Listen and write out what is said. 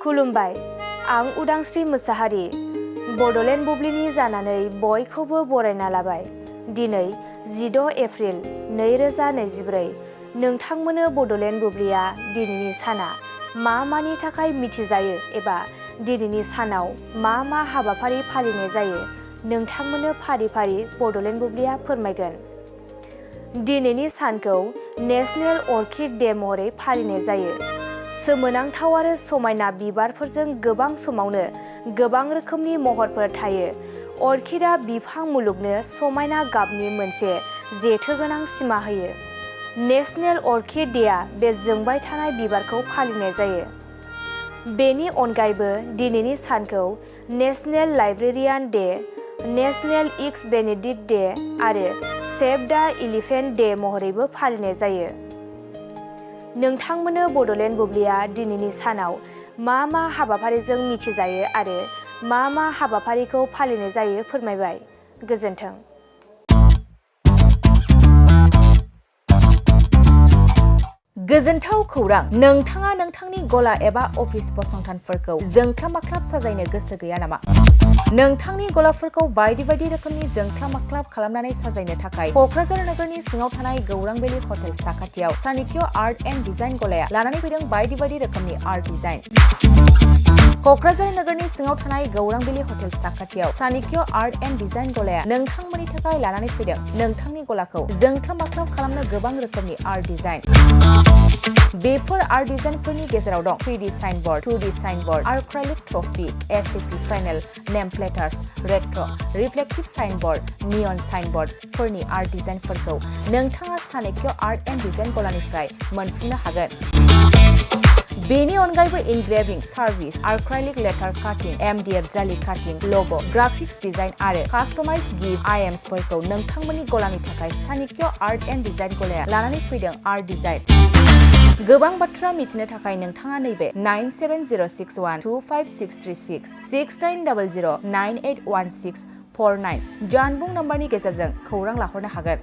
खुलुमबाय, आं उदांस्रि मोसाहारि बड'लेण्ड बुब्लिनि जानानै बयखौबो बरायना लाबाय। दिनै 16 एप्रिल 2024 नोंथांमोननो बड'लेण्ड बुब्लिया दिनैनि साना मा मानि थाखाय मिथिजायो एबा दिनैनि सानाव मा हाबाफारि फालिनाय जायो नोंथांमोननो फारि फारि बड'लेण्ड बुब्लिया फोरमायगोन। दिनैनि सानखौ नेशनेल अर्किड डे महरै फालिनाय जायो। सोमोनांथाव आरो समायना बिबारफोरजों गोबां समावनो गोबां रोखोमनि महरफोर थायो। अर्किडआ बिफां मुलुगनो समायना गाबनि मोनसे जेथोगोनां सिमा होयो। नेशनेल अर्किड डेआ बे जोंबाय थानाय बिबारखौ फालिनाय जायो। बेनि अनगायैबो दिनैनि सानखौ national librarian day, national इक्स Benedict day आरो सेभ द एलिफेन्ट डे महरैबो फालिनाय जायो। नोंथांमोननो बड'लेण्ड बुब्लिया दिनैनि सानाव मा हाबाफारिजों मिथिजायो आरो मा हाबाफारिखौ फालिनाय जायो फोरमायबाय। गोजोन्थों। गोजोनथाव खौरां! नोंथाङा नोंथांनि गला एबा अफिस फसंथानफोरखौ जोंख्लाब माख्लाब साजायनो गोसो गैया नामा? नोंथांनि गलाफोरखौ बायदि रोखोमनि जोंख्लाब माख्लाब खालामनानै साजायनो थाखाय क'क्राझार नोगोरनि सिङाव थानाय गौरां भेलि हटेल साखाथियाव चाणक्य आर्ट एन्ड डिजाइन गलाया लानानै फैदों बायदि रोखोमनि आर्ट डिजाइन। क'क्राझार नोगोरनि सिङाव थानाय गौरां भेलि हटेल साखाथियाव चाणक्य आर्ट एन्ड डिजाइन गलाया नोंथांमोननि थाखाय लानानै फैदों नोंथांनि गलाखौ जोंख्लाब माख्लाब खालामनो गोबां रोखोमनि आर्ट डिजाइन। बेफोर आर्ट डिजाइनफोरनि गेजेराव दं 3D signboard, 2D signboard, acrylic trophy, ACP panel, name plates, retro', reflective signboard, neon साइनबोर्डफोरनि आर्ट डिजाइनफोरखौ नोंथाङा चाणक्य आर्ट एन्ड डिजाइन गलानिफ्राय मोनफुंनो हागोन। बेनि अनगायैबो इनग्रेभिं सार्भिस, आर्क्राइलिक लेटार काटिं, MDF जालि काटिं, लग', ग्राफिक्स डिजाइन आरो कास्टमाइज गिफ्ट आइटेम्सफोरखौ नोंथांमोननि गलानि थाखाय चाणक्य आर्ट एन्ड डिजाइन गलाया लानानै फैदों आर्ट डिजाइन। गोबां बाथ्रा मिथिनो थाखाय नोंथाङा नैबे 9706125636 6800981649 जानबुं नम्बरनि गेजेरजों खौरां लाहरनो हागोन।